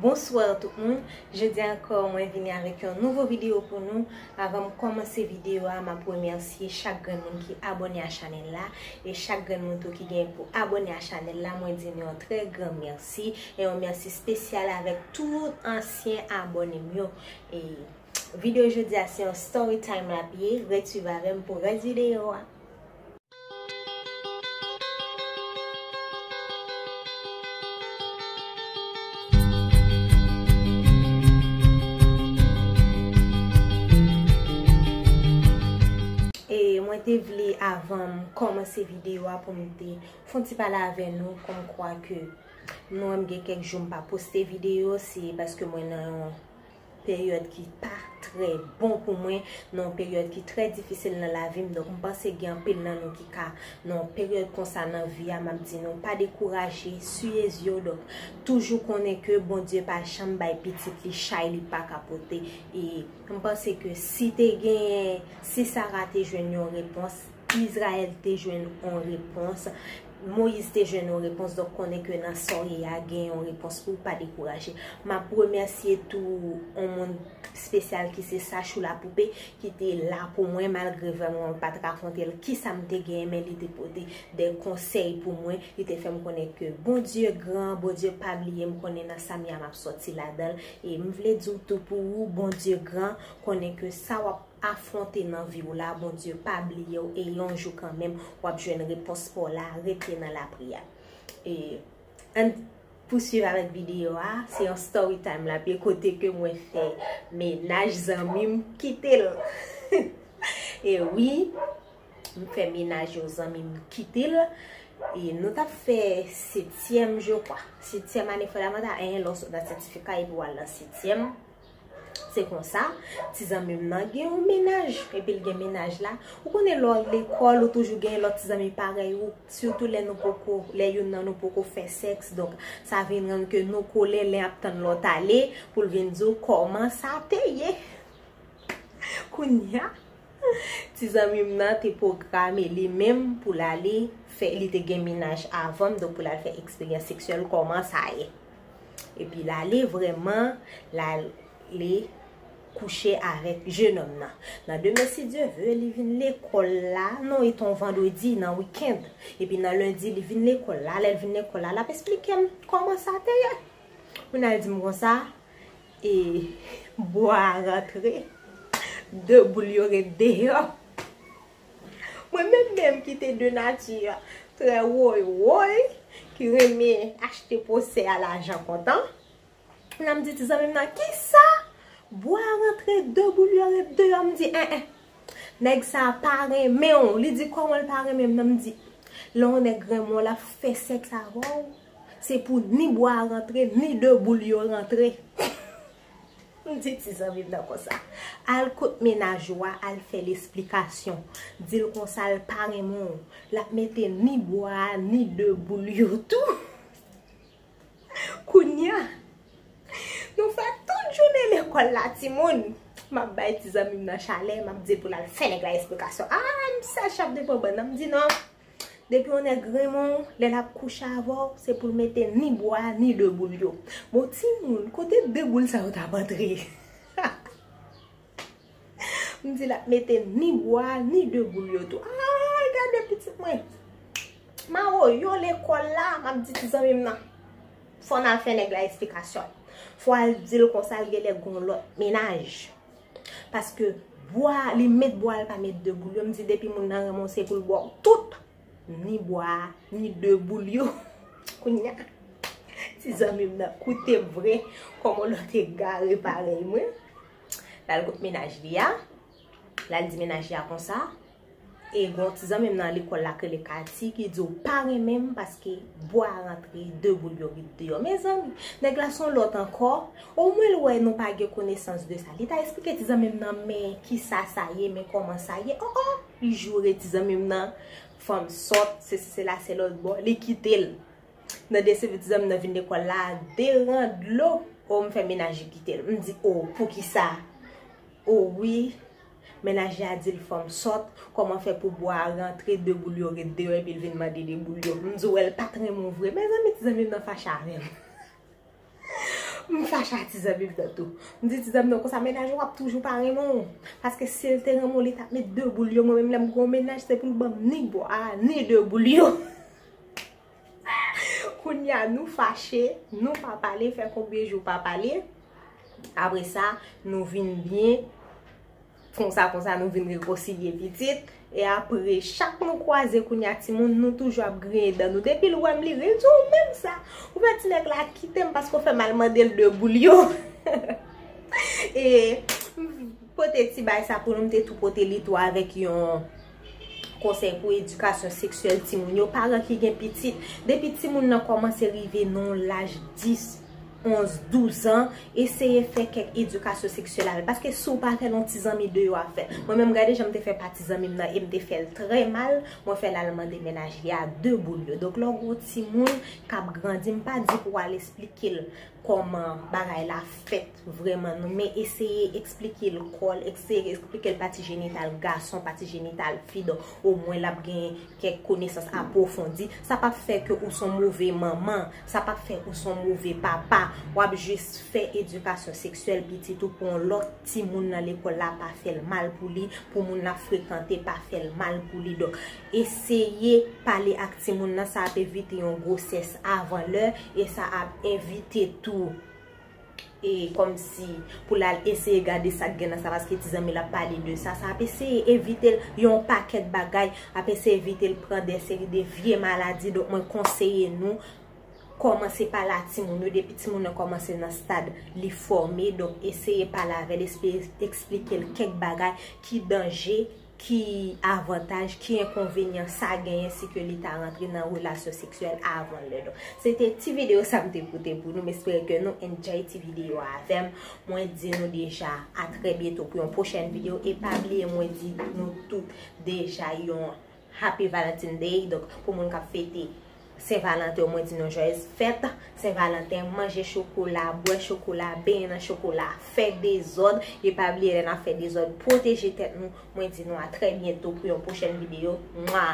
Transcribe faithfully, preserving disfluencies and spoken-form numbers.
Bonswa tout moun. Jodi ankò, mwen vini avèk yon nouvo videyo pou nou. Avan m kòmanse videyo a, m ap remèsye chak grenn moun ki abòne a chanèl la e chak grenn moun tou ki gen pou abòne a chanèl la. Mwen di nou yon trè gran mèsi e yon mèsi espesyal avèk tout ansyen abòne m yo. E videyo jodi a se yon story time l ap ye. Ret swiv avè m pou rès videyo a. E mwen te vle avan m kòmanse videyo a pou m te fè yon ti pale avè nou, kòmkwa ke nou wè m gen kèk jou m pa poste videyo, se paske mwen nan yon peryòd ki pa trè bon pou mwen, nan yon peryòd ki trè difisil nan lavi m. Donk, m panse gen anpil nan nou ki ka nan yon peryòd konsa nan vi a. M ap di nou, pa dekouraje, siye zye w. Donk, toujou konnen ke Bondye pa janm bay pitit li chay li pa ka pote. E m panse ke si te genyen, si Sara te jwenn yon repons, Izrayèl te jwenn yon repons, Moyiz te jwenn yon repons, donk konnen ke nan sa w ye a, gen yon repons pou w, pa dekouraje. M ap remèsye tou yon moun espesyal ki se Sachou Lapoupe, ki te la pou mwen, malgre vrèman mwen pa t rakonte l kisa m te genyen, men li te pote de konsèy pou mwen. Li te fè m konnen ke Bondye gran, Bondye pa bliye m, konnen nan sa m ye a m ap sòti ladan l. E m vle di w tou pou ou, Bondye gran, konnen ke sa w ap afwonte nan vi w la, Bondye pa bliye w e yon jou kanmenm w ap jwenn repons pa w la, rete nan lapriyè. E ann pouswiv avèk videyo a, se yon story time l ap ye kote ke mwen fè mennaj zanmi m kite l. E wi, m fè mennaj yon zanmi m kite l. E nou t ap fè setyèm, je crois. Setyèm ane fondamantal, en, lè w sot nan sètifika epi w al nan setyèm. Se konsa, ti zanmi m nan gen yon mennaj, epi l gen mennaj la. Ou konnen lè w lekòl, ou toujou gen lòt ti zanmi parèy ou, sitou lè nou poko, lè youn nan nou poko fè sèks. Donk, sa vin rann ke nou kole, len ap tann lòt ale, pou l vin di w kòman sa te ye. Kounye a, ti zanmi m nan te pwograme li menm pou l ale fè, li te gen mennaj avan m, donk pou l al fè eksperyans seksyèl, kòman sa ye. Epi l ale vrèman, l al li kouche avèk jenòm nan. Nan demen, si Dye ve, li vin lekòl la, non, e t on vandredi nan wikenn. Epi nan lendi, li vin lekòl la, lè l vin lekòl la, l ap esplike m kòman sa te ye. Kounye a l di m konsa, e bwa a rantre, de boul yo ret deyò. Mwen menm menm ki te de nati trè woy woy, ki renmen achte pwosè a lajan kontan, N a m di ti zanmi m nan, kisa? Bwa a rantre, de boul yo ret deyò. M di, en, en. Nèg sa a pa renmen w. Li di, kòman l pa renmen m nan? M di, lè yon nèg renmen w, l ap fè sèks avè w, se pou ni bwa a rantre, ni de boul yo rantre. M di ti zanmi m nan konsa, al kot mennaj ou a, al fè l esplikasyon. Di l konsa l pa renmen w. L ap mete ni bwa a, ni de boul yo tou. Kounye a, nou fè tout jounen lekòl la, timoun. M ap bay ti zanmi m nan chalè, m ap di l pou l al fè nèg la esplikasyon. A, m sèch ap depann bann nan. M di non. Depi yon nèg renmen w, lè l ap kouche avè w, se pou l mete ni bwa, ni de boul yo. Bon, timoun, kote de boul sa yo t ap antre? M di l ap mete ni bwa, ni de boul yo tou. Ay, gade pitit mwen. Mawoyo lekòl la, m ap di ti zanmi m nan. Fò n al fè nèg la esplikasyon. Fò al di l konsa l genlè gon lòt mennaj. Paske bwa, li met bwa, l pa met de boul yo. M di depi moun nan renmen w, se pou l ba w tout. Ni bwa a, ni de boul yo. Kounye a, ti zanmi m nan koute m vre, kòm yon lòt egare parèy mwen. L al kot mennaj li a, l al di mennaj li a konsa, e gon ti zanmi m nan lekòl la k rele Kati ki di w pa renmen m paske bwa a rantre, de boul yo ret deyò. Mezanmi, nèg la se yon lòt ankò. Omwen l wè nou pa gen konesans de sa. Li ta esplike ti zanmi m nan men kisa sa ye, men kòman sa ye. O, o, li joure ti zanmi m nan. Fanm sòt, sesi sela, se lòt bò, li kite l. Nan de semèn ti zanmi nan vin lekòl la, de ran dlo. O, m fè mennaj li kite l. M di, o, poukisa? O, wi, mennaj li a di l fanm sòt, kòman fè pou bwa a rantre, de boul yo ret deyò, epi l vin mande de boul yo. M di, w wè l pa t renmen w vre. Mezanmi, ti zanmi m nan fache avè m. M fache a ti zanmi m nan tou. M di ti zanmi m nan konsa, mennaj ou ap toujou pa renmen w. Paske si l te renmen w, li t ap met de boul yo. Mwen menm, lè m gen yon mennaj, se pou l ban m ni bwa a, ni de boul yo. Kounye a, nou fache, nou pa pale, fè konbyen jou pa pale. Apre sa, nou vin byen. Konsa, konsa, nou vin rekonsilye pitit. E apre, chak nou kwaze kounye a timoun, nou toujou ap griyen dan nou. Depi l wè m, li ri, l di, "Ou menm sa? Ou fè ti nèg la kite m paske w fè m al mande l de boul yo." E m pote ti bay sa pou nou, m te tou pote li tou avèk yon konsèy pou edikasyon seksyèl timoun yo. Paran ki gen pitit, depi timoun nan kòmanse rive nan yon laj dis, onz, douz an, eseye fè kèk edikasyon seksyèl avè l. Paske si w pa fè l, yon ti zanmi de yo ap fè l. Mwen menm, gade jan m te fè pa ti zanmi m nan, e m te fè l trè mal, mwen fè l al mande mennaj li a de boul yo. Donk, lè w gen yon timoun k ap grandi, m pa di pou w al esplike l kòman bagay la fèt vrèman, non, men eseye eksplike l kò l, eseye eksplike l pati jenital gason, pati jenital fi, donk omwen l ap gen kèk konesans apwofondi. Sa p ap fè ke ou s on move manman, sa p ap fè ou s on move papa. W ap jis fè edikasyon seksyèl pitit ou pou yon lòt timoun nan lekòl la pa fè l mal pou li, pou moun l ap frekante pa fè l mal pou li. Donk, eseye pale ak timoun nan, sa ap evite yon gwosès avan lè, e sa ap evite tou e kòmsi pou l al eseye gade sa k gen nan sa, paske ti zanmi l ap pale de sa, sa ap eseye evite l yon pakèt bagay, ap eseye evite l pran de seri de vye maladi. Donk, mwen konseye nou kòmanse pale a timoun yo depi timoun nan kòmanse nan stad li fòme. Donk, eseye pale avè l, espe- eksplike l kèk bagay ki danje, ki avantaj, ki enkonvenyan sa genyen si ke li ta rantre nan relasyon seksyèl avan lè. Donk, se te ti videyo sa m te pote pou nou. M espere ke nou enjoy ti videyo a avè m. Mwen di nou deja a trè byento pou yon pwochèn videyo. E pa bliye, mwen di nou tout deja yon Happy Valentine Day. Donk, pou moun k ap fete Sen Valanten, mwen di nou joyeux fèt Sen Valanten, manje chokola, bwè chokola, benyen nan chokola, fè dezòd. E pa bliye, lè n ap fè dezòd, pwoteje tèt nou. Mwen di nou a trè byento pou yon pwochèn videyo. Mwa!